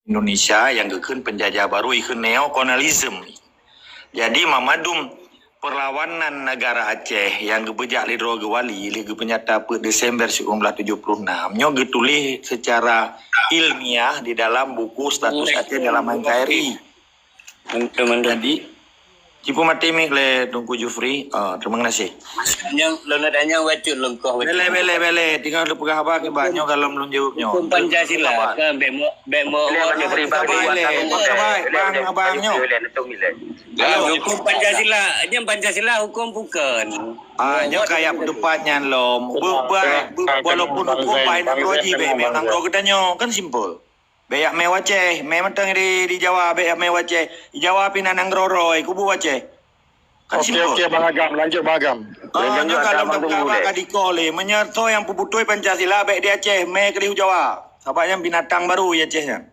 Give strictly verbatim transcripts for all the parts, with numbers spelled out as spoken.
Indonesia nyang geukheun peunjajah barô, ikheun neokolonialisme. Jadi, mamandum peurlawanan neugara Aceh nyang geupeujak lé droe geuwali lheueh geupeunyata peuet Desember sikureueng blaih tujoh puluh enam nyoe geutuléh seucara ilmiah di dalam buku Status Aceh dalam N K R I. Mantap, mantap. Jadi, cipeumaté mic lé Teungku Jufri. Ah, terima kasih. Nyang lôn ada nyang bacut lengkoh bacut. Beleh, beleh, beleh. Tinggal lôn peugah haba kiban nyoe kalau lôn jaweueb nyoe. Hukum Pancasila kan, bek mo-, bek mo-, Ilé, Ilé, Ilé, Bang, abang nyoe. Halo, hukum Pancasila, nyan Pancasila hukum bukan. Ah, nyoe kaya peudeupat nyan lom. Be-, be-, be-, walaupun hukum paih nanggroe jih, bek, bek nanggroe geutanyoe, kan simpel. Bek yak mé u Aceh, mé mantong di, di Jawa, bek yak mé u Aceh. Di Jawa pih na nanggroe roe, kubu Aceh. Kan simpel. Oke, oke, Bang Agam, lanjut, Bang Agam. Ah, nyoe kalau teuka bak ka dikoh lé, meunyoe soe nyang peubeutôi Pancasila bek di Aceh, mé keudéh u Jawa. Sabab nyan binatang baru di Aceh nyan.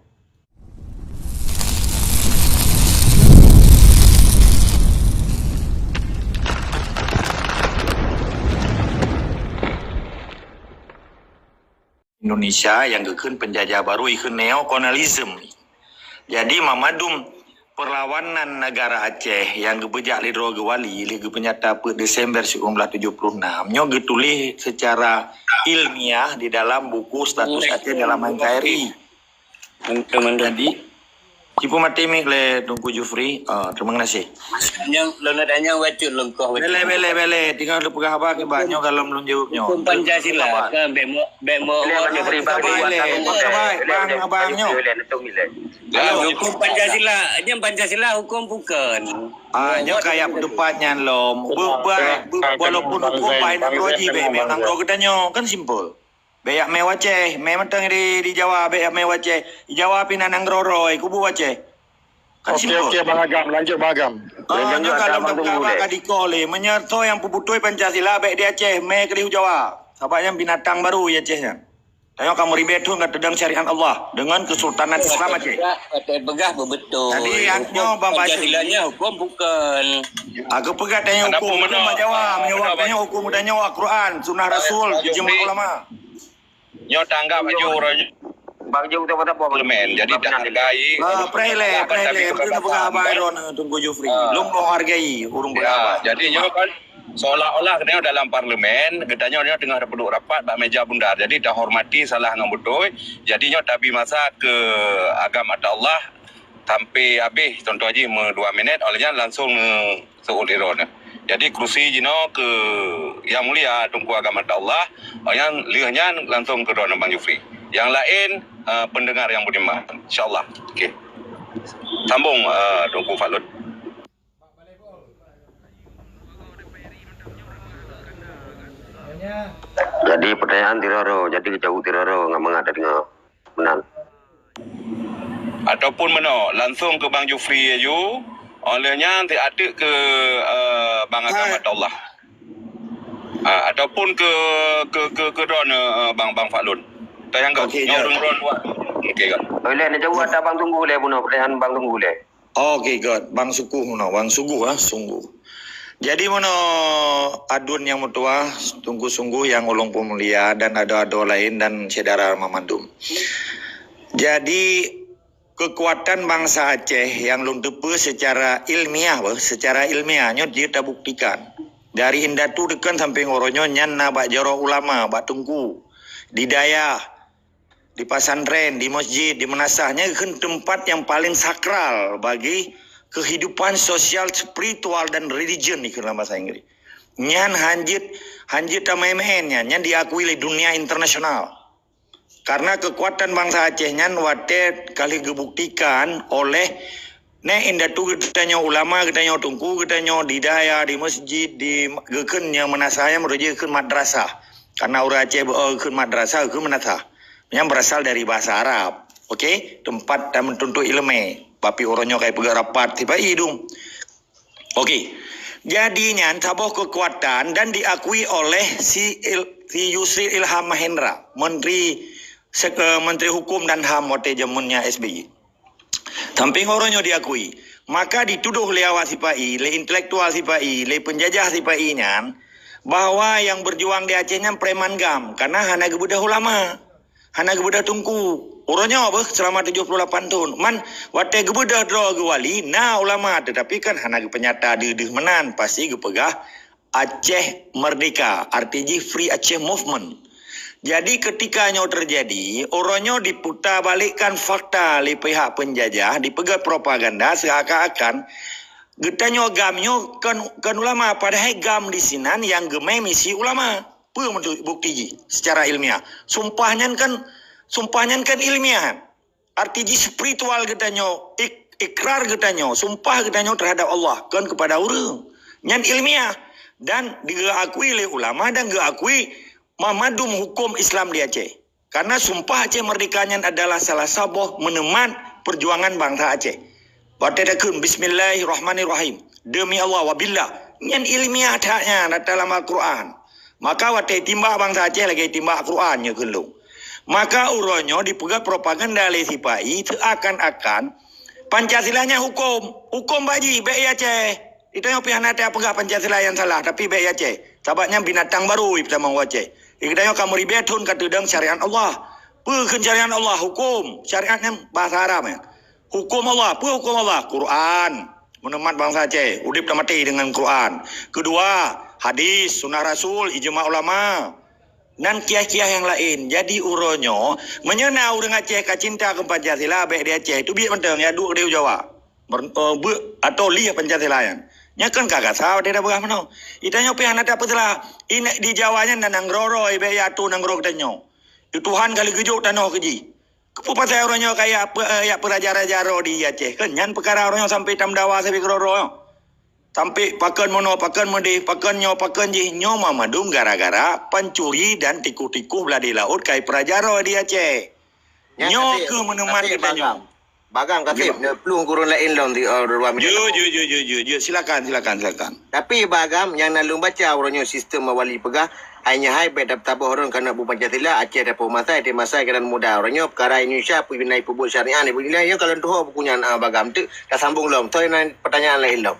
Indonesia nyang geukheun peunjajah barô, ikheun neokolonialisme. Jadi, mamandum peurlawanan neugara Aceh nyang geupeujak lé droe geuwali lheueh geupeunyata peuet Desember sikureueng blaih tujoh puluh enam nyoe geutuléh seucara ilmiah di dalam buku Status Aceh dalam N K R I. Mantap, mantap. Jadi, cipeumaté mic lé Teungku Jufri. Ah, terima kasih. Nyang lôn ada nyang bacut lengkoh bacut. Beleh, beleh, beleh. Tinggal lôn peugah haba kiban nyoe kalau lôn jaweueb nyoe. Hukum Pancasila kan, bek mo-, bek mo-, Ilé, Bang, Jufri, Bang, Ilé, Bang, Bang, Bang, Bang, nyoe. Ilé, Ilé, Ilé. Halo, hukum Pancasila, nyan Pancasila hukum bukan. Ah, nyoe kaya peudeupat nyan lom. Be-, be-, be-, walaupun hukum paih nanggroe jih, bek, bek nanggroe geutanyoe, kan simpel. Bek yak mé u Aceh, mé mantong di, di Jawa, bek yak mé u Aceh. Di Jawa pih na nanggroe roe, kubu Aceh. Kan simpel. Oke, oke, Bang Agam, lanjut, Bang Agam. Ah, nyoe kalau teuka bak ka dikoh lé, meunyoe soe nyang peubeutôi Pancasila bek di Aceh, mé keudéh u Jawa. Sabab nyan binatang baru di Aceh nyan. Tanyoe ka meuribée thon ka teudong syariat Allah dengan Kesultanan Islam Aceh. Peugah, peugah beubeutôi. Jadi, nyoe Bang Basri. Pancasila nyan hukum bukan. Aku peugah tanyoe hukum, hukum bak Jawa. Meunyoe tanyoe hukum, tanyoe Al-Quran, sunnah Rasul, ijma ulama. Nyoe tanggap aju uroe nyoe. Bang Jung, siapa-siapa? Parlemen. Jadi, dah hargai. Ah, preh lé, preh lé. Betul peugah haba droeneuh, Teungku Jufri. Ah. Lôn, lôn hargai ureueng peugah haba. Ya, jadi, nyoe kan seolah-olah geutanyoe dalam parlemen, geutanyoe nyoe teungoh tapeuduek rapat bak meja bundar. Jadi, tahormati salah ngon beutôi. Jadi, nyoe tabi masa keu agam ata Allah sampai habéh, contoh jih meu dua minit, óh lheueh nyan langsung seuôt lé droeneuh. Jadi, kerusi jinoe keu Yang Mulia Teungku Agam Atta Allah, nyang lheueh nyan langsung keu droeneuh Bang Jufri. Nyang laén, eh, pendengar yang budiman. InsyaAllah. Okey. Sambung, eh, Teungku Fadlun. Jadi, pertanyaan tiroro, jadi jaweueb tiroro ngon mangat tadeungoe. Meunan. Ataupun meunoe, langsung keu Bang Jufri aju, óh lheueh nyan siat teuk keu, eh, Bang Agam Atta Allah. Ah, ataupun keu, keu, keu, keu droeneuh, eh, Bang, Bang Fadlun. Tayang keu, okey, nyoe jaweueb. Ureueng droeneuh dua. Okey, kan. Toilet ni jaweueb ata Bang Teungku lé, bunoe pertanyaan Bang Teungku lé. Okey, good. Bang Sungguh meunoe, Bang Sungguh, ah, Sungguh. Jadi, meunoe aduen nyang meutuah, Teungku Sungguh nyang ulôn peumulia dan adoe-adoe laén dan syedara mamandum. Jadi, keukuatan bansa Aceh nyang lôn teupeue seucara ilmiah, beuh, seucara ilmiah nyoe jeuet tabuktikan. Dari indatu deukon sampoe uroe nyoe nyan na bak jaroe ulama, bak teungku, di dayah, di pesantren, di masjid, di meunasah, nyan kheun teumpat nyang paleng sakral bagi keuhidupan sosial, spiritual dan religion dikheun lam basa Inggris. Nyan hanjeuet, hanjeuet tameu'en nyan, nyan diakui lé dunia internasional. Karena keukuatan bansa Aceh nyan watée ka lheueh geubuktikan oleh Neh indatu geutanyoe, ulama geutanyoe, teungku geutanyoe, di dayah, di masjid, di geukheun nyang meunasah nyan meureuji geukheun madrasah. Karena ureueng Aceh beu geukheun madrasah, geukheun meunasah. Nyan berasal dari bahasa Arab. Oke, tempat dan menuntut ilmu. Tapi uroe nyoe kai peugah rapat, tiba idung. Oke. Jadi nyan saboh keukuatan dan diakui oleh si Il-, si Yusril Ilham Mahendra, menteri sek-, eh, menteri hukum dan ham watée jameunnya S B Y. Sampéng uroe nyoe diakui, maka ditudoh lé awak sipa-i, lé intelektual sipa-i, lé peunjajah sipa-i nyan, bahwa nyang beujuang di Aceh nyan preman gam, karena hana geubeudôh ulama. Hana geubeudôh teungku. Uroe nyoe beuh seulama tujoh ploh lapan thon. Man watée geubeudôh droe geuwali, na ulama, teutapi kan hana geupeunyata deuh-deuh meunan, pasti geupeugah Aceh Merdeka, arti jih Free Aceh Movement. Jadi keutika nyoe teujadi, uroe nyoe diputa balikkan fakta lé pihak peunjajah, dipeugét propaganda seuakan-akan geutanyoe GAM nyoe kon, kon ulama, padahai GAM disinan nyang geumé misi ulama. Peue meutu-, bukti jih seucara ilmiah? Sumpah nyan kan, sumpah nyan kan ilmiah. Arti jih spiritual geutanyoe, ik-, ikrar geutanyoe, sumpah geutanyoe terhadap Allah, kon keupada ureuëng. Nyan ilmiah dan diakui lé ulama dan geukui ma-, madum huköm Islam di Aceh. Karena sumpah Aceh Merdeka nyan adalah salah saboh meuneumat perjuangan bansa Aceh. Watée takheun, "Bismillahirrahmanirrahim." Demi Allah, wabillah. Nyan ilmiah that nyan, ata lam Al-Quran. Maka watée timbak bansa Aceh lagée timbak Quran nyoe kheun lôn. Maka uroe nyoe dipeugét propaganda lé sipa-i seuakan-akan Pancasila nyan huköm. Huköm bak jih, bék i Aceh. Geutanyoe pih hana tapeugah Pancasila nyang salah, tapi bék i Aceh. Sabab nyan binatang baru ipeutamong u Aceh. Geutanyoe ka meuribée thon ka teudong syariat Allah. Peue kheun syariat Allah? Huköm. Syariat nyan bahasa Arab nyan. Huköm Allah. Peue huköm Allah? Quran. Meuneumat bansa Aceh, udeb dan maté deungon Quran. Keudua, hadis, sunnah Rasul, ijma ulama. Nan kiah-kiah nyang laén. Jadi uroe nyoe, meunyoe na ureuëng Aceh ka cinta keu Pancasila, bék di Aceh, teubiet mantong, ya duek di Jawa. Ber-, eh, beuk atau lieh Pancasila nyan. Nyan kan ka gasa watée tapeugah meunoe. Geutanyoe pih hana tapeusalah. Ineuk di Jawa nyan na nanggroe roe, bék ya atô nanggroe geutanyoe. Tuhan ka lheueh geujok tanoh keu jih. Keupeue pasai uroe nyoe ka jak pe-, jak peuraja-raja droe di Aceh? Kan nyan peukara uroe nyoe sampai tameudawa sabe keudroe-droe nyoe. Sampai pakon meunoe, pakon meudeh, pakon nyoe, pakon jih, nyoe mandum gara-gara pancuri dan tikoh-tikoh blah di laôt kai peuraja droe di Aceh. Nyan nyoe keu meuneumat geutanyoe. Bagam, Kaseb, na plueng gurun laén lom di, eh, dua minit. Jeuet, jeuet, jeuet, jeuet, jeuet, jeuet. Silakan, silakan, silakan. Tapi Bagam, nyang na lôn baca uroe nyoe sistem wali peugah, hai nyan hai bék taboh ureuëng kana bu Pancasila, Aceh dapeumasai, dimasai keunan muda. Uroe nyoe peukara Indonesia, peue na ipeubuet syariat, ipeubuet nilai, nyoe kalau tuho buku nyan, ah, Bagam. Teuk, tasambong lom. Toi na pertanyaan laén lom.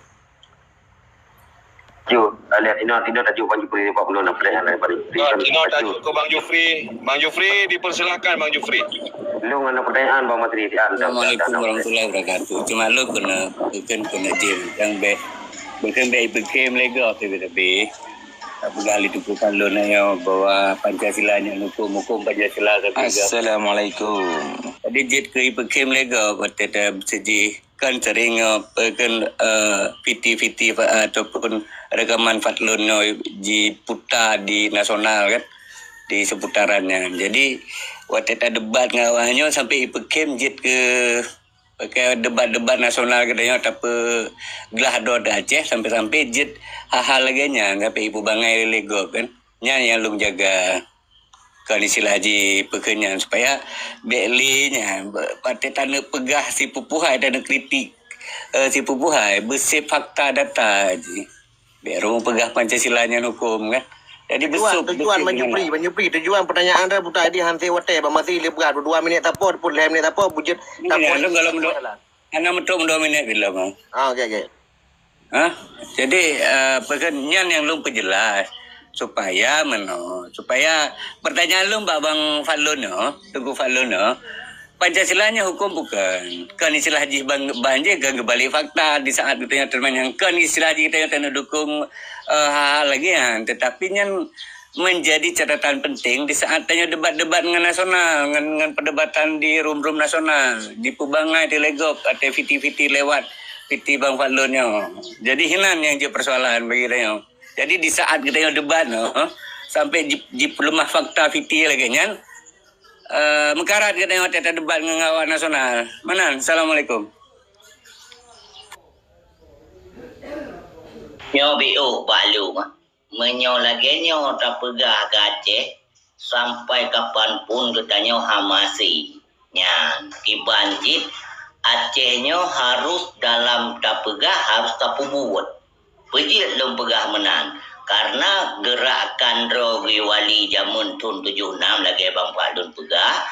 Jeuet, lihat inoe, inoe tajuk Bang Jufri empat puluh enam persen daripada Jufri. Inoe tajuk ke Bang Jufri. Bang Jufri, dipersilakan Bang Jufri. Lôn ada pertanyaan Bang Masri. Assalamualaikum warahmatullahi wabarakatuh. Cuma lôn keuneuk, keuneuk jim. Nyang bék, bukan bék ipeukem lego tapi-tapi. Tak peugah lé tuku lôn nyoe bahwa Pancasila nyan hukum, hukum Pancasila tapi. Assalamualaikum. Jadi jeuet keu ipeukem lego, kata sejih. Kan sering, eh, kan, eh, fiti-fiti fa-, ataupun rekaman Fadlon nyoe jiputa di nasional kan, di seputaran nyan. Jadi, watée tadebat ngon awak nyoe sampai ipeukem jeuet keu, pakai debat-debat nasional geutanyoe tapeuglah droe di Aceh sampai-sampai jeuet hal-hal lagée nyan sampai ipeubangai lé gob kan. Nyan nyang lôn jaga. Kon istilah jih peukeuh nyan, supaya bék lé nyan, be-, patéh taneuk peugah sipupuhai, taneuk kritik, eh, sipupuhai, beusép fakta data jih. Bék rhung peugah Pancasila nyan huköm kan. Jadi tujuan, beusôb, tujuan beusép Bang Jufri, Bang Jufri, tujuan pertanyaan tadi han sép watée, Bang Masri lé peugah dua minit sapo, dua puluh lhée minit sapo, bujeuet. Ini sapo. Anu kalau menurut, hana meutôp dua minit bila, Bang. Ah, okey, okey. Hah? Jadi, eh, peukeuh nyan nyang lôn peujeulaih supaya meunoe, supaya pertanyaan lôn bak Bang Fadlon nyoe, Teungku Fadlon nyoe, Pancasila nyoe huköm bukon? Kon istilah jih ban, ban jih kon geubalik fakta di saat geutanyoe teuma nyang kon istilah jih geutanyoe taneuk dukung, eh, hal-hal lagée nyan, tetapi nyan menjadi catatan penting di saat tanyoe debat-debat ngon nasional, ngon, ngon perdebatan di rum-rum nasional, dipeubangai di legok atau fiti-fiti lewat fiti Bang Fadlon nyoe. Jadi hinan nyang jeuet persoalan bagi tanyoe. Jadi di saat geutanyoe debat nyoe, sampai ji-, jipeuleumah fakta fiti lagée nyan, eh, meukarat geutanyoe watée tadebat ngon awak nasional. Meunan, Assalamualaikum. Nyoe biôh bak lôn. Meunyoe lagée nyoe tapeugah keu Aceh, sampai kapan pun geutanyoe hamaséh. Nyan, kiban cit Aceh nyoe harôh dalam tapeugah, harôh tapeubuet. Peue jeuet lôn peugah meunan, karna geurakan droe geuwali jameun thon tujoh nam lagée Bang Fadlon peugah,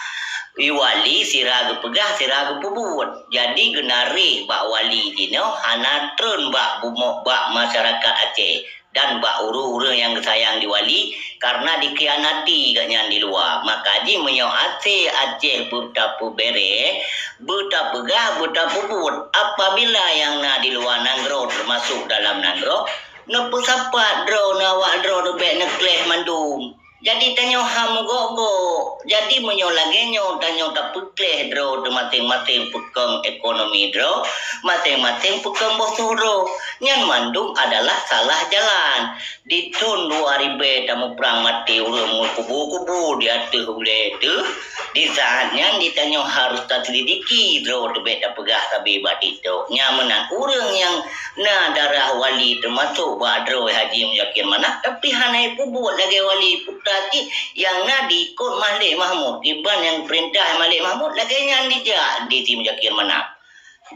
geuwali sira geupeugah, sira geupeubuet. Jadi geunaréh bak wali jinoe hana treun bak bumoe, bak masyarakat Aceh. Dan bak ureuëng-ureuëng nyang geusayang di Wali, karena dikhianati gobnyan di luwa. Maka jih meunyoe asé Aceh beutapeubere, beutapeugah, beutapeubuet, apabila nyang na di luwa nanggroe teumasok dalam nanggroe, neupeusapat droe, neu awak droe leubeh neukleh mandum. Jadi tanyoe ha meugoe-goe. Jadi meunyoe lagée nyoe tanyoe tapeukleh droe teumaséng-maséng peukong ekonomi droe, maséng-maséng peukong boh droe, nyan mandum adalah salah jalan. Di thon dua ribée tamuprang maté ureuëng meukubu-kubu di ateueh ulée teuh, di saat nyan di tanyoe harôh taselidiki droe teuh bék tapeugah sabe bak TikTok. Nyan meunan ureuëng nyang na darah wali teumasok bak droe Haji Muzakir Manaf, tapi hana peubuet lagée wali putra cit nyang na diikot Malik Mahmud, kiban nyang geupeurintah Malik Mahmud lagée nyan dijak di si Muzakir Manaf.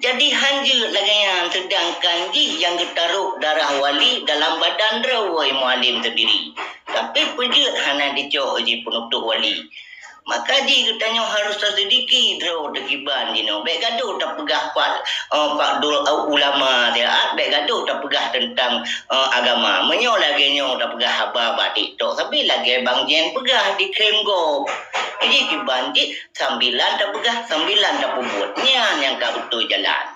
Jadi hanjeuet lagée nyan, seudangkan jih nyang geutarok darah wali dalam badan droe Mualem seundiri. Tapi peujeuet hana dicok jih peunutôh wali. Maka jih geutanyoe harôh taseudiki droe teukiban jinoe. Bék gadoh tapeugah fad-, eh, fadlul ulama siat, bék gadoh tapeugah teuntang, eh, agama. Meunyoe lagée nyoe tapeugah haba bak TikTok, sabe lagée Bang Jeng peugah di Kremgo. Jadi kiban jih sambilan tapeugah, sambilan tapeubuet. Nyan nyang ka beutôi jalan.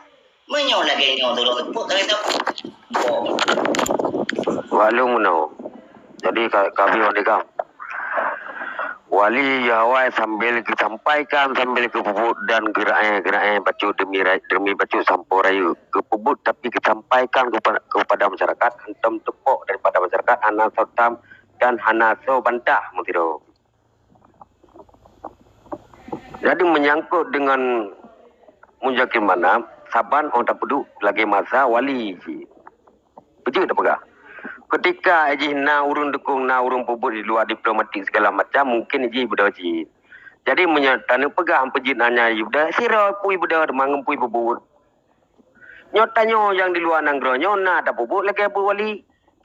Meunyoe lagée nyoe, tolong seupôt lagée sapeue? Wak lôn meunoe. Jadi ka, ka abéh wan dikam. Wali nyang awai sambil geusampaikan, sambil geupeubuet dan geurae-geurae bacut demi rai-, demi bacut sampoe rayeuk. Geupeubuet tapi geusampaikan keupa-, keupada masyarakat, hantom teupok daripada masyarakat, hana soe tam dan hana soe bantah meusidroe. Jadi, menyangkut dengan Muzakir Manaf, saban ureuëng tapeuduek lagée masa wali cit. Beujeuet tapeugah. Ketika jih na ureuëng dukung, na ureuëng peubuet di luwa diplomatik segala macam, mungkin jih beudôh cit. Jadi, meunyoe taneuk peugah peujeuet hana jih beudôh, sidroe pui beudôh teuma ngon pui peubuet. Nyoe tanyoe nyang di luwa nanggroe nyoe na tapeubuet lagée buet wali.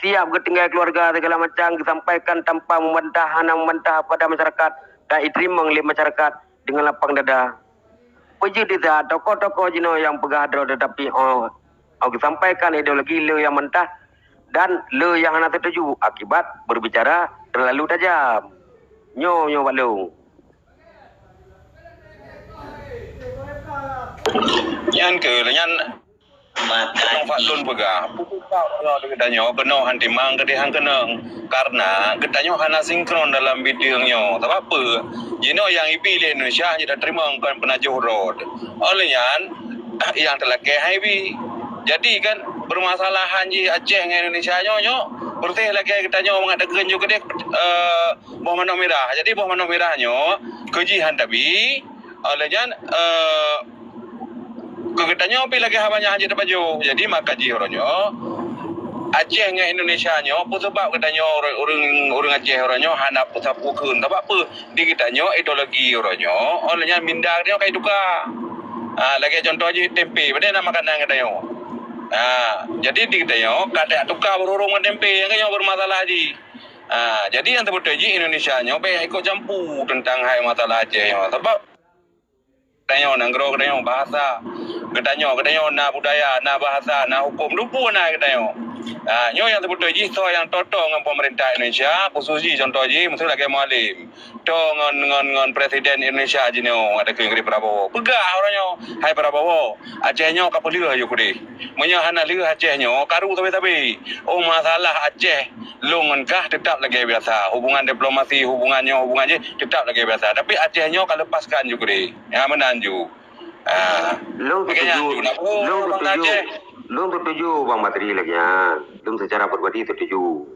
Siap geutinggai keuluwarga segala macam, geusampaikan tanpa meubantah, hana meubantah pada masyarakat dan iteurimong lé masyarakat deungon lapang dada. Peujeuet di saat tokoh-tokoh jinoe nyang peugah droe teutapi, oh, oh, geusampaikan ideologi le nyang mantah dan le nyang hana setuju akibat berbicara terlalu tajam. Nyoe, nyoe bak lôn. Nyan keuh, nyan Maka Keunoe Fadlun peugah, peue sabab nyoe geutanyoe keunoe han timang keudeh han keunong, karena geutanyoe hana sinkron dalam bideueng nyoe. Sabab peue? Jinoe nyang ibi lé Indonesia hana jiteurimong kon peunajoh droe. Óh lheueh nyan, nyang teulakée han ibi. Jadi kan, permasalahan jih Aceh ngon Indonesia nyoe, nyoe, persis lagée geutanyoe mangat takheun ju keudeh, eh, boh manok mirah. Jadi, boh manok mirah nyoe, keu jih han tabi, óh lheueh nyan, eh, keu geutanyoe pih lagée haba nyang hana jeuet tapajoh. Jadi, maka jih uroe nyoe, Aceh ngon Indonesia nyoe, peue sabab geutanyoe ureuëng, ureuëng, ureuëng Aceh uroe nyoe hana peue-sapeue kheun? Sabab peue? Di geutanyoe ideologi uroe nyoe, óh lheueh nyan minda geutanyoe ka jituka. Ah, lagée cuntoh jih tempe, padahai na makanan geutanyoe. Ah, jadi di geutanyoe ka tajak tuka beururong ngon tempe, nyang geutanyoe bermasalah jih. Ah, jadi nyang teubeutôi jih Indonesia nyoe bèk ikot jampu teuntang hai masalah Aceh nyoe. Sabab geutanyoe nanggroe geutanyoe bahasa. Geutanyoe, geutanyoe na budaya, na bahasa, na huköm, lubua na geutanyoe. Ah, nyoe nyang teubeutôi jih soe nyang toe-toe ngon peumeurintah Indonesia, khusos jih contoh jih, miseu lagèe Mualem. Toe ngon, ngon, ngon Presiden Indonesia jinoe, ada keu Prabowo. Peugah uroe nyoe, hai Prabowo, Aceh nyoe ka peulheueh yue keudeh. Meunyoe hana lheueh Aceh nyoe, karu sabe-sabe. Oh, masalah Aceh, lôn ngon kah teutap lagèe biasa. Hubungan diplomasi, hubungan nyoe, hubungan jih, teutap lagèe biasa. Tapi Aceh nyoe ka leupaskan ju keudeh. Ya, meunan ju. Ah, lôn setuju, lôn setuju, lôn setuju Bang Basri lagèe nyan. Lôn secara peribadi setuju.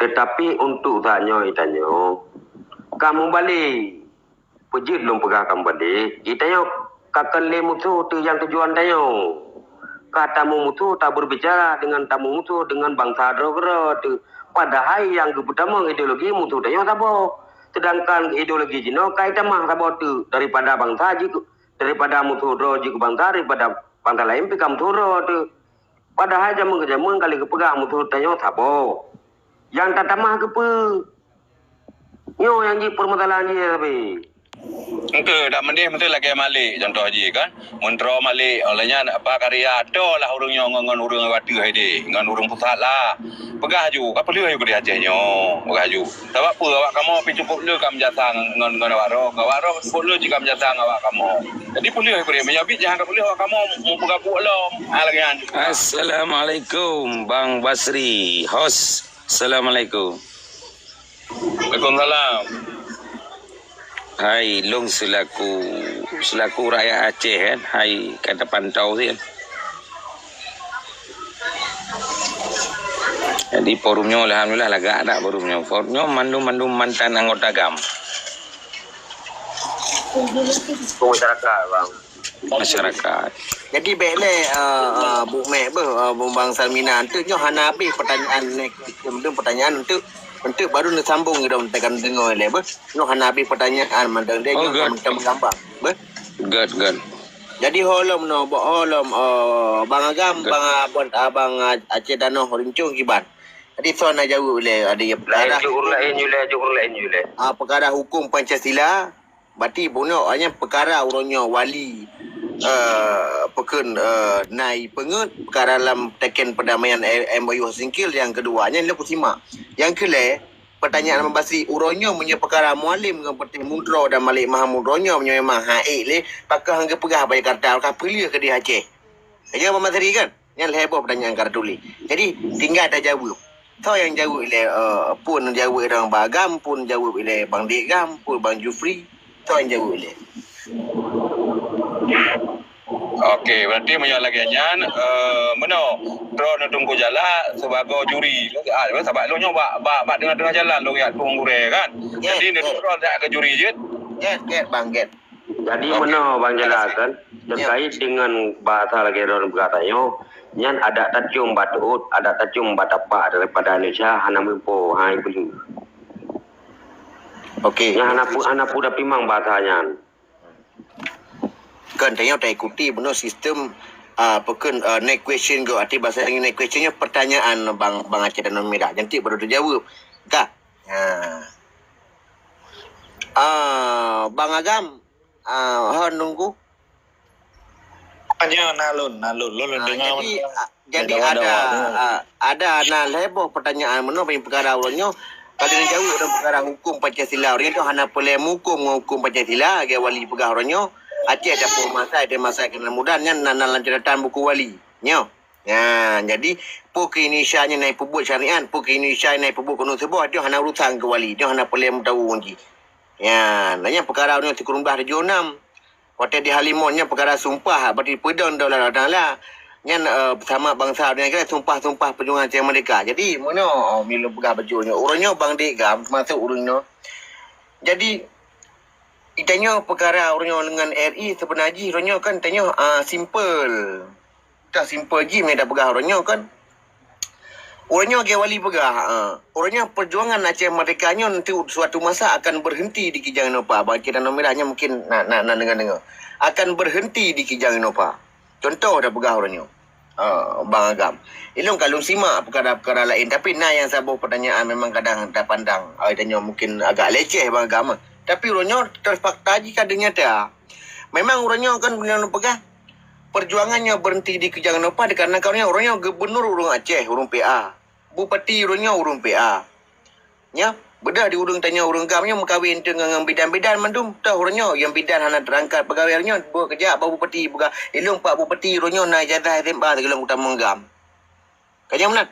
Tetapi untuk saat nyoe, itanyoe, ka meubalek. Peue jeuet lôn peugah ka meubalek, itanyoe ka kon lé musoh teuh nyang tujuan tanyoe. Ka tamu musoh, taberbicara dengan tamu musoh, dengan bansa droe keudroe teuh. Padahai nyang geupeutamong ideologi musoh tanyoe saboh. Sedangkan ideologi jinoe ka itamah saboh teuh daripada bansa jih keu, daripada musoh droe jih keu bansa, daripada bansa laén pih ka musoh droe teuh. Padahai jameun keu jameun ka lheueh geupeugah musoh tanyoe saboh. Nyang tatamah keupeue? Nyoe nyang jeuet peumasalahan jih sabe. Engke dak meudeh meusti lagèe Malik, contoh jih kan. Meuntroe Malik, oleh nyan apa karya, toh lah ureueng nyoe ngon, ngon ureueng Wateuh deh, ngon ureueng pusat lah. Peugah ju, ka peuleueh ju keudeh Aceh nyoe, peugah ju. Sabab peue, awak kamoe pih cukup le ka meujasa ngon, ngon awak roh, awak roh cukup le jih ka meujasa ngon awak kamoe. Jadi peuleueh ju keudeh, meunyoe bit nyan ka peuleueh awak kamoe meupeugah buet lom. Ah, lagèe nyan. Assalamualaikum, Bang Basri, host. Assalamualaikum. Waalaikumsalam. Hai, lôn seulaku, seulaku rakyat Aceh kan, hai ka tapantau sih. Jadi forum nyoe alhamdulillah lagak dak forum nyoe. Forum nyoe mandum-mandum mantan anggota gam. Masyarakat, bang. Masyarakat. Jadi bèk lé, uh, uh, Bu Mek beuh, uh, Bu Bang Salmina, enteuk nyoe hana habéh pertanyaan next question tu, pertanyaan enteuk, enteuk baru neusambung idong tekan deungoe lé beuh. Nyoe hana habéh pertanyaan mandang deh. Oh, nyoe good. Ka meugambar beuh. Good, good. Jadi holom no, bak holom, uh, Bang Agam, good. Bang, uh, Abang, uh, Aceh Tanoh Rincong kiban. Jadi soe na jaweueb lé, ada yang lain perkara jurur lain yue lé, jurur lain yue lé. Ah, perkara hukum Pancasila. Berarti bunoe nyan peukara uroe nyoe wali, eh, peukheun, eh, na ipeungeuet peukara lam teken peudamaian, eh, M O U Helsinki nyang keudua nyan lôn kusimak. Nyang keulhèe, peutanyaan Bang Basri, uroe nyoe meunyoe peukara Mualem ngon Peutéh Muntroe dan Malik Mahmud uroe nyoe meunyoe memang han ék lé, pakon han geupeugah bak Jakarta ka peuleueh keudeh Aceh. Ka nyan Bang Basri kan? Nyan lhèe boh peutanyaan ka tatuléh. Jadi tinggai tajaweueb. Soe nyang jaweueb ilèe, eh, phon jaweueb lé Bang Agam, phon jaweueb ilèe Bang Dek Gam, phon Bang Jufri, soe nyang jaweueb ilèe? Oke, berarti meunyoe lagèe nyan, eh, meunoe, droeneuh Teungku Jalak sibagoe juri. Ah, sabab lôn nyoe bak, bak, bak teungoh-teungoh jalan lôn jak tueng gurèe kan. Yes, jadi yes. Droeneuh jak keu juri jeuet. Yes, yes, Bang, yes. Jadi, oke. Meunoe Bang Jalak kan, ya, terkait dengan bahasa lagèe droeneuh peugah tanyoe, nyan adak tacium bak teuôt, adak tacium bak tapak daripada Indonesia hana meupo, hai peue. Oke. Nyan hana pu-, hana peue tapimang bahasa nyan. Kan tanyoe taikuti bunoe sistem, ah, peukheun, ah, next question go. Arti bahasa Inggris next question nyoe pertanyaan Bang, Bang Aceh Tanoh Mirah. Nyan teuk baru tajaweueb. Ka. Ha. Ah, Bang Agam, ah, hon nunggu. Nyoe na lôn, na lôn, lôn, lôn deungoe. Ah, jadi, ah, jadi ada, ah, ada na lhèe boh peutanyaan meunoe bak peukara uroe nyoe. Ka lheueh jaweueb dalam peukara huköm Pancasila. Uroe nyoe hana peureulèe meuhuköm ngon huköm Pancasila, lagèe Wali peugah uroe nyoe. Aceh dapur masa, dapur masa keunan muda nyan na, na lam catatan buku Wali. Nyoe. Nyan, jadi, peue keu Indonesia nyan na peubuet syariat, peue keu Indonesia na peubuet keuneuk seuboh, nyoe hana urusan keu Wali, nyoe hana peureulèe meutahu ngon jih. Nyan, nyan peukara uroe nyoe sikureueng blaih tujoh nam. Watèe di Halimon nyan peukara sumpah, berarti peudong daulat Allah Taala. Nyan, eh, sama bansa donya kira sumpah-sumpah perjuangan Aceh Merdeka. Jadi, meunoe, oh, meunyoe peugah bacut nyoe. Uroe nyoe Bang Dek Gam, teumasok ureueng nyoe. Jadi, tanyoe peukara uroe nyoe ngon R I seubeuna jih uroe nyoe kan tanyoe, ah, simple. Ka simple jih meunan tapeugah uroe nyoe kan. Uroe nyoe lagèe Wali peugah, ha, uroe nyoe perjuangan Aceh Merdeka nyoe nanti suatu masa akan berhenti di Kijang Innova. Bang Aceh Tanoh Mirah nyoe mungkin na, na, na deungoe-deungoe. Akan berhenti di Kijang Innova. Contoh tapeugah uroe nyoe. Ha, Bang Agam. Ilôn ka lôn simak peukara-peukara laén, tapi na nyang saboh peutanyaan memang kadang tapandang, ai, tanyoe mungkin agak leceh Bang Agam. Tapi uroe nyoe terfakta jih ka deuh nyata. Memang uroe nyoe kan bunoe lôn peugah, perjuangan nyoe berhenti di Kijang Innova dikarenakan uroe nyoe, uroe nyoe gubernur ureueng Aceh, ureueng P A. Bupati uroe nyoe ureueng P A. Nyoe, beudôh di ureueng tanyoe ureueng Gam nyoe meukawen teuk ngon, ngon bidan-bidan mandum. Toh uroe nyoe nyang bidan hana teurangkat peugawèe uroe nyoe, buet keujak bak bupati peugah, "Ilôn pak bupati uroe nyoe na ijazah S M A sigohlom kutamong Gam." Ka nyan meunan.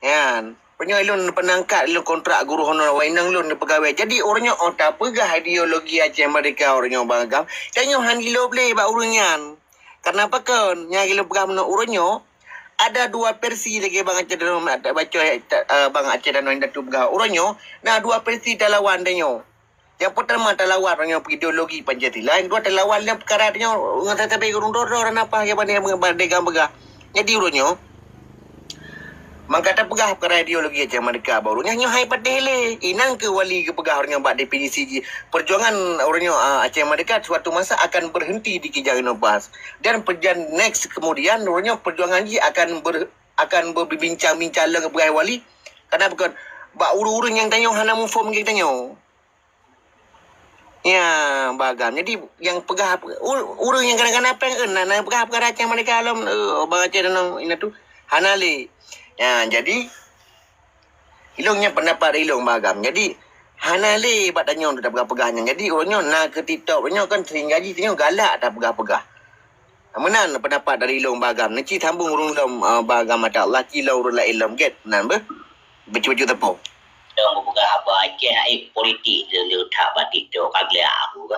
Nyan, meunyoe lôn peuneungkat lôn kontrak guru honor awak inong lôn di peugawèe. Jadi, ureueng nyoe oh tapeugah ideologi Aceh Merdeka ureueng nyoe Bang Agam, tanyoe han ilôp lé bak ureueng nyan. Karena pakon? Nyang lôn peugah meunoe ureueng nyoe, ada dua versi lagèe Bang Aceh Tanoh, eh, Bang Aceh Tanoh Indatu peugah. Ureueng nyoe, na dua versi talawan tanyoe. Nyang peutama talawan ngon ideologi Pancasila, nyang keudua talawan ngon peukara tanyoe ngon sabe-sabe ureueng droe-droe dan apa nyang bak Dek Gam peugah. Jadi uroe nyoe, mangka tapeugah peukara ideologi Aceh Merdeka bak uroe nyoe, nyoe hai patéh lé. Inan keuh Wali geupeugah uroe nyoe bak definisi jih, perjuangan uroe nyoe, ah, Aceh Merdeka suatu masa akan berhenti di Kijang Innova. Dan perjan-, next kemudian uroe nyoe perjuangan jih akan ber-, akan berbincang-bincang lom keu peugah Wali. Karena pakon? Bak ureueng-ureueng nyang tanyoe hana muphom lagèe tanyoe. Ya, bagam. Jadi, nyang peugah, u-, ureuëng nyang kadang-kadang péng, eh, na, na peugah-peugah racang mereka alom, eh, bang Aceh dan ina tu, hana lé. Ya, jadi, ilong nyan pendapat ilong bagam. Jadi, hana lé bak tanyoe tu tapeugah-peugah nyan. Jadi, ureuëng nyoe na keu TikTok, ureuëng nyoe kan sehingga jih tanyoe galak tapeugah-peugah. Meunan pendapat dari ilong bagam. Nanti sambung ureuëng lom, eh, bagam mata Allah, ci lom ureuëng laén lom get. Nan beh. Bacut-bacut teupeu. Dong buka haba Aceh ai politik le that bak TikTok ka gleh aku ka.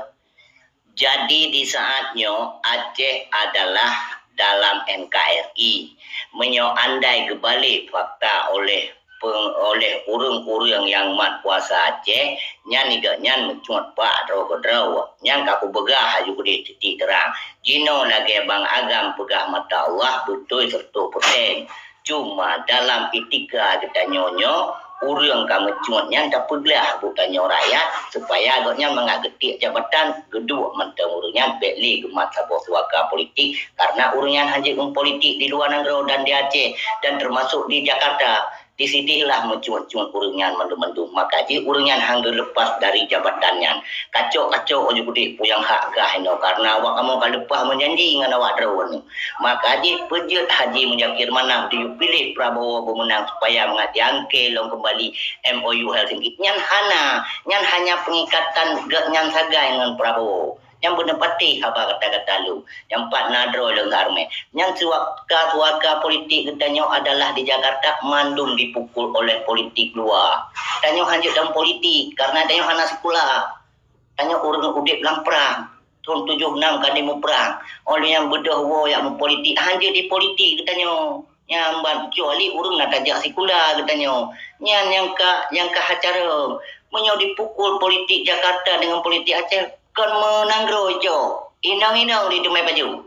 Jadi di saat nyoe Aceh adalah dalam N K R I. Meunyoe andai geubalik fakta oleh peng-, oleh ureuëng-ureuëng nyang mat kuasa Aceh, nyan igeuh nyan meucuat bak droe keudroe. Nyan ka kupeugah aju keudeh titik terang. Jinoe lagée bang agam peugah mata Allah beutôi seratus persen. Cuma dalam etika geutanyoe nyoe, ureuëng ka meucuat nyan tapeuglah buet tanyoe rakyat, supaya gobnyan mangat geutiek jabatan, geuduek mantong ureuëng nyan bék lé geumat saboh suaka politik, karena ureuëng nyan hanjeuet ngon politik di luwa nanggroe dan di Aceh, dan teumasok di Jakarta. Di sidihlah meucuat-cuat ureuëng nyan mandum-mandum, maka jih ureuëng nyan han geulepas dari jabatan nyan. Kacok-kacok aju keudeh puyang hak gah inoe, karena awak kamoe ka leupah meujanji ngon awak droe nyoe. Maka jih peujeuet Haji Muzakir Manaf diyue piléh Prabowo beumeunang supaya mangat jiangke lom keumbali M O U Helsinki. Nyan hana, nyan hanya pengikatan geuh nyan sagai ngon Prabowo. Nyang beuneupatéh haba kata-kata lôn. Nyang pat na droe lôn hareumet. Nyan suaka-suaka politik geutanyoe adalah di Jakarta mandum dipukul oleh politik luwa. Tanyoe hanjeuet dan politik karena tanyoe hana sikula. Tanyoe ureuëng udeb lam prang. Thon tujoh nam ka dimuprang. Óh lheueh nyan beudôh woe jak meupolitik, hanjeuet dipolitik geutanyoe. Nyan ban kecuali ureuëng na tajak sikula geutanyoe. Nyan nyang ka, nyang ka hacareueng. Meunyoe dipukul politik Jakarta dengan politik Aceh, kon meunanggroe cok. Inong-inong di teumai baju.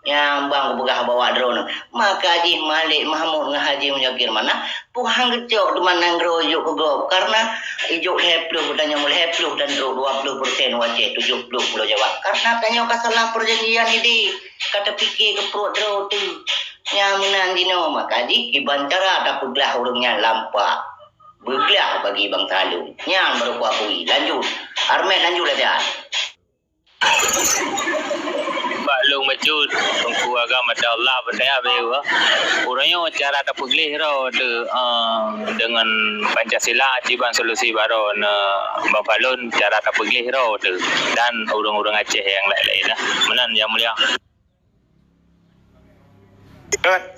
Nyang bang kupeugah bak droeneuh. Maka jih Malik Mahmud ngon Haji Muzakir Manaf, Tuhan geucok teuma nanggroe jok keu gob. Karena ijok lhée ploh geutanyoe lhée ploh dan trok dua ploh persen u Aceh, tujoh ploh Pulo Jawa. Karena tanyoe ka salah perjanjian idéh, ka tapike keu pruet droe teuh. Nyang meunan jinoe maka jih kiban cara tapeuglah ureuëng nyan lampak. Beuglah bagi bansa lôn. Nyan baru kuakui. Lanjut. Armet lanjut latihan. Bak lôn bacut, Teungku agam mata Allah, beutai habéh bah. Ureuëng nyoe cara tapeugleh droe teuh, eh, deungon Pancasila, kiban solusi baroe neu Bang Falon cara tapeugleh droe teuh dan ureuëng-ureuëng Aceh nyang laén-laén lah. Meunan, Yang Mulia.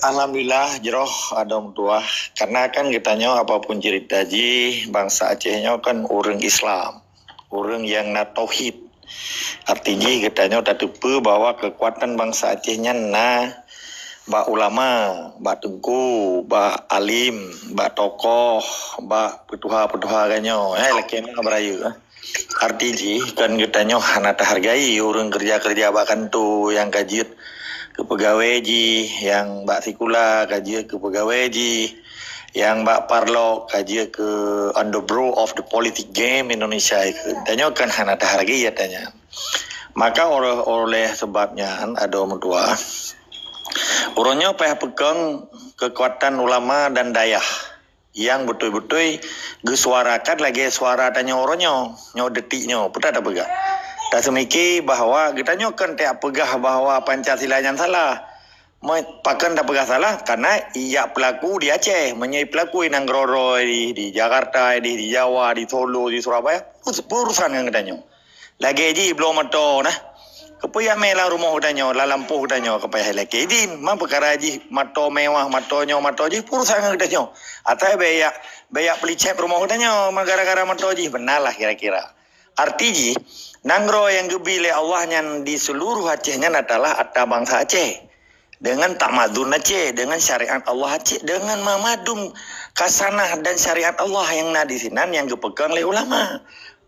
Alhamdulillah, jroh adoe meutuah. Karena kan geutanyoe apapun cerita jih, bansa Aceh nyoe kan ureuëng Islam. Ureuëng nyang na tauhid. Arti jih geutanyoe tateupeue bahwa keukuatan bansa Aceh nyan na bak ulama, bak teungku, bak alim, bak tokoh, bak peutuha-peutuha geutanyoe. Eh, lakée na beurayeuk, eh. Arti jih kan geutanyoe hana tahargai ureuëng keureuja-keureuja bak kantô nyang ka jeuet keu peugawée jih, nyang bak sikula ka jeuet keu peugawée jih, nyang bak parlok ka jeuet keu on the brow of the politic game Indonesia. Geutanyoe kan hana tahargai geutanyoe. Maka oleh, oleh sebab nyan adoe meutuah, uroe nyoe payah peukong keukuatan ulama dan dayah nyang beutôi-beutôi geusuarakan lagée suara tanyoe uroe nyoe, nyoe detik nyoe, peue tapeugah. Taseumiké bahwa geutanyoe kon tapeugah bahwa Pancasila nyan salah. Pakon tapeugah salah? Karena ijak peulaku di Aceh, meunyoe peulaku i nanggroe droe di, di Jakarta, di, di Jawa, di Solo, di Surabaya, urusan ngon geutanyoe. Lagée jih bloe moto nah. Keupeue jak mé lam rumoh geutanyoe, lam lampôh geutanyoe, keupeue jak lakée idin? Man peukara jih moto mewah, moto nyoe, moto jih, urusan ngon geutanyoe. Atawa bék jak, bék jak peulicét rumoh geutanyoe, man gara-gara moto jih, beuna lah kira-kira. Arti jih, nanggroe nyang geubi lé Allah nyan di seuluruh Aceh nyan adalah atra bansa Aceh. Dengan tamadun Aceh, dengan syariat Allah Aceh, dengan mamadum kasanah dan syariat Allah nyang na di sinan nyang geupeukong lé ulama.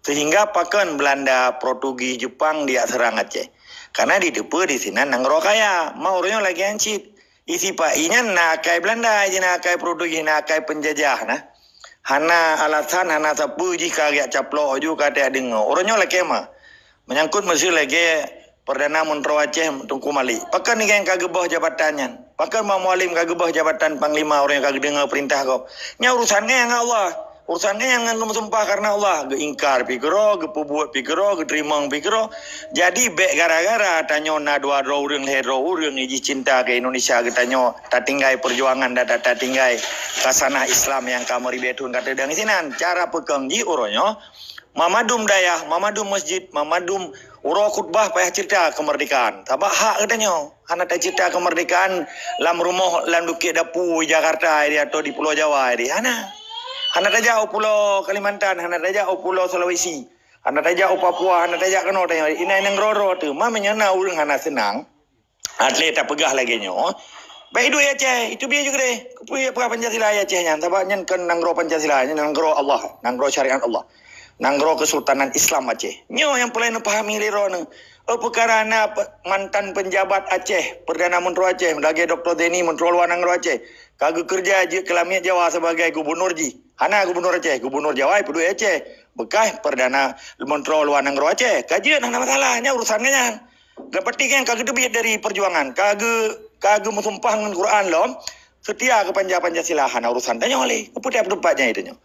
Sehingga pakon Belanda, Portugis, Jepang dijak seurang Aceh. Karena jiteupeue di sinan nanggroe kaya. Ma ureuëng nyoe lagée nyan cit. Isi pai nyan na akai Belanda, jih na akai Portugis, na akai peunjajah nah. Hana alasan, hana sapeue jih ka geujak caplok aju ka tajak deungoe. Ureuëng nyoe lakée ma. Menyangkut meuseu lagée Perdana Menteri Aceh Teungku Malik. Pakon nyang ka geuboh jabatan nyan? Pakon Mak Mualim ka geuboh jabatan panglima ureuëng nyang ka geudeungoe peurintah gob? Nyan urusan nyan ngon Allah. Urusan nyan ngon meusumpah karena Allah, geuingkar pi keudroe, geupeubuet pi keudroe, geuteurimong pi keudroe. Jadi bék gara-gara tanyoe na dua droe ureuëng, lhée droe ureuëng nyang jih cinta keu Indonesia geutanyoe, tatinggai perjuangan dan ta-, tatinggai khasanah Islam nyang ka meuribée thon ka teudong sinan. Cara peukong jih uroe nyoe, mamadum dayah, mamadum masjid, mamadum uroe khutbah payah cerita kemerdekaan. Sabab hak geutanyoe. Hana tacerita kemerdekaan lam rumoh, lam dukét dapu Jakarta iri atau di Pulo Jawa iri. Hana. Hana tajak u Pulo Kalimantan, hana tajak u Pulo Sulawesi, hana tajak u Papua, hana tajak keunoe tanyoe. Inan nanggroe-groe teuma meunyoe na ureuëng hana seunang, atlé tapeugah lagée nyoe. Baik duek Aceh, itu biaya juga deh. Kupeue peugah Pancasila Aceh nyan, sabab nyan kan nanggroe Pancasila, nyan nanggroe Allah, nanggroe syariat Allah. Nanggroe Kesultanan Islam Aceh. Nyoe nyang peureulée neupahami lé droeneuh. Oh, peukara na pe-, mantan peunjabat Aceh, Perdana Menteri Aceh, lagée Doktor Zaini, Menteri Luar Nanggroe Aceh, ka geukeureuja jeuet keu lamiet Jawa sebagai gubunur jih. Hana gubunur Aceh, gubunur Jawa peuduek Aceh. Bekas Perdana Menteri Luar Nanggroe Aceh. Ka jeuet, hana masalah, nyan urusan nyan. Geupeunténg nyan ka geuteubiet dari perjuangan, ka geu-, ka geumeusumpah ngon Quran lom, seutia keu Panja-, Pancasila, hana urusan tanyoe lé. Peue teupat nyan itu nyoe.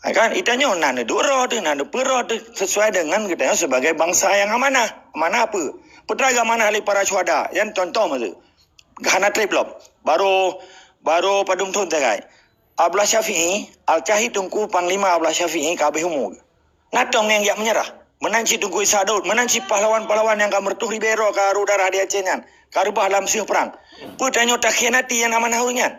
Ha, kan? Itanyoe na neuduek roh teuh, na neupeue roh teuh, sesuai dengan geutanyoe sebagai bangsa nyang amanah. Amanah peue? Peue teuma geuamanah lé para syuhada, nyan contoh meusu. Hana treb lom. Baru, baru padum thon sagai. Abdullah Syafi'i, Al-Cahid Teungku Panglima Abdullah Syafi'i ka habéh umu. Na tông nyang jak meunyeurah. Meunan cit Teungku Isa Daud, meunan cit pahlawan-pahlawan nyang ka meureutoh ribée droe ka aru darah di Aceh nyan, ka reubah lam sieuh prang. Peue tanyoe takhianati nyang amanah ureuëng nyan?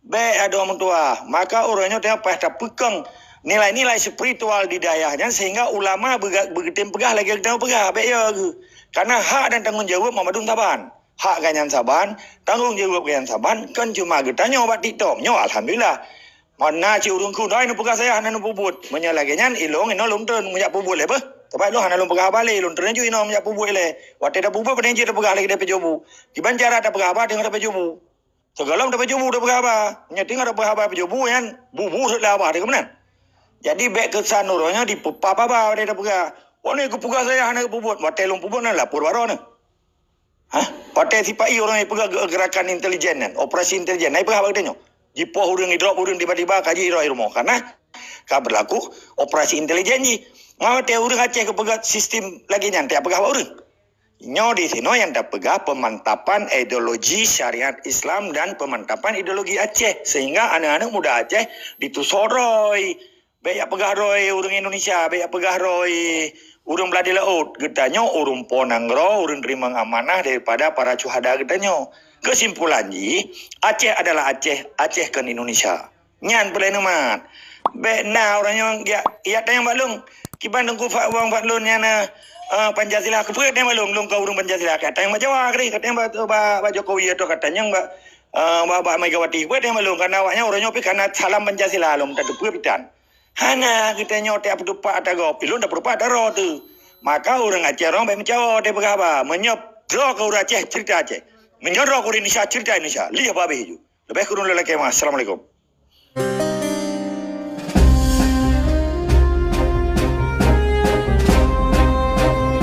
Bék adoe meutuah. Maka uroe nyoe teuma payah tapeukong nilai-nilai spiritual di dayah nyan sehingga ulama beuga-, beugeutem peugah lagée geutanyoe peugah. Bék yo geuh. Karena hak dan tanggong jaweueb mamadum saban. Hak geuhnyan saban, tanggong jaweueb geuhnyan saban, kon cuma geutanyoe bak TikTok. Nyoe alhamdulillah. Mon na cit ureuëng kheun, "Hai, neupeugah saja hana neupeubuet." Meunyoe lagée nyan, ilong inoe lôn treun meujak peubuet lé beuh. Teuma ilong hana lôn peugah haba lé, lôn treun ju inoe meujak peubuet lé. Watée tapubuet, padahai jih tapeugah lagée dapeujobu. Kiban cara tapeugah haba teungoh dapeujobu. Sigohlom dapeujobu tapeugah haba. Meunyoe teungoh tapeugah haba peujobu nyan, bubu rhot lé haba teuh keumeunang. Jadi bék keusan uroe nyoe dipeupap haba watée tapeugah. Wah ni geupeugah saja hana geupeubuet. Watée lôn peubuet na lapor baroe neuh. Hah? Watée sipa-i ureuëng peugah ge-, gerakan intelijen nyan, operasi intelijen, na ipeugah bak geutanyoe. Jipoh ureuëng, idrop ureuëng tiba-tiba ka jih iroi rumoh. Karena ka berlaku operasi intelijen jih. Ngon watée ureuëng Aceh geupeugah sistem lagée nyan, tak peugah bak ureuëng. Nyoe di sinoe nyang tapeugah pemantapan ideologi syariat Islam dan pemantapan ideologi Aceh, sehingga aneuk-aneuk muda Aceh ditusoe roi. Bék jak peugah roi ureuëng Indonesia, bék jak peugah roi ureuëng Beuladi Laôt. Geutanyoe ureuëng po nanggroe, ureuëng teurimong amanah daripada para syuhada geutanyoe. Keusimpulan jih, Aceh adalah Aceh, Aceh kon Indonesia. Nyan peuleueh neumat. Bék na ureuëng nyang jak, jak tanyong bak lôn. Kiban Teungku Fa-, Wang Fadlon nyan, eh, eh, Pancasila. Keupeue tanyong bak lôn, lôn ka ureuëng Pancasila. Ka tanyong bak Jawa keudeh, ka tanyong bak, bak, bak Jokowi atau ka tanyong bak, eh, bak, bak Megawati. Keupeue tanyong bak lôn, karena awaknyan ureuëng nyoe pih kana salam Pancasila lom tateupeue pitan. Hana geutanyoe tak peutupat ata gob, ilôn dak peutupat ata droe teuh. Maka ureuëng Aceh rong bék meucawo teuh peugah haba. Meunyoe droe keu ureuëng Aceh, cerita Aceh. Meunyoe droe keu ureuëng Indonesia, cerita Indonesia. Lheueh babeh ju. Leubeh kureueng lôn lakée meuah. Assalamualaikum.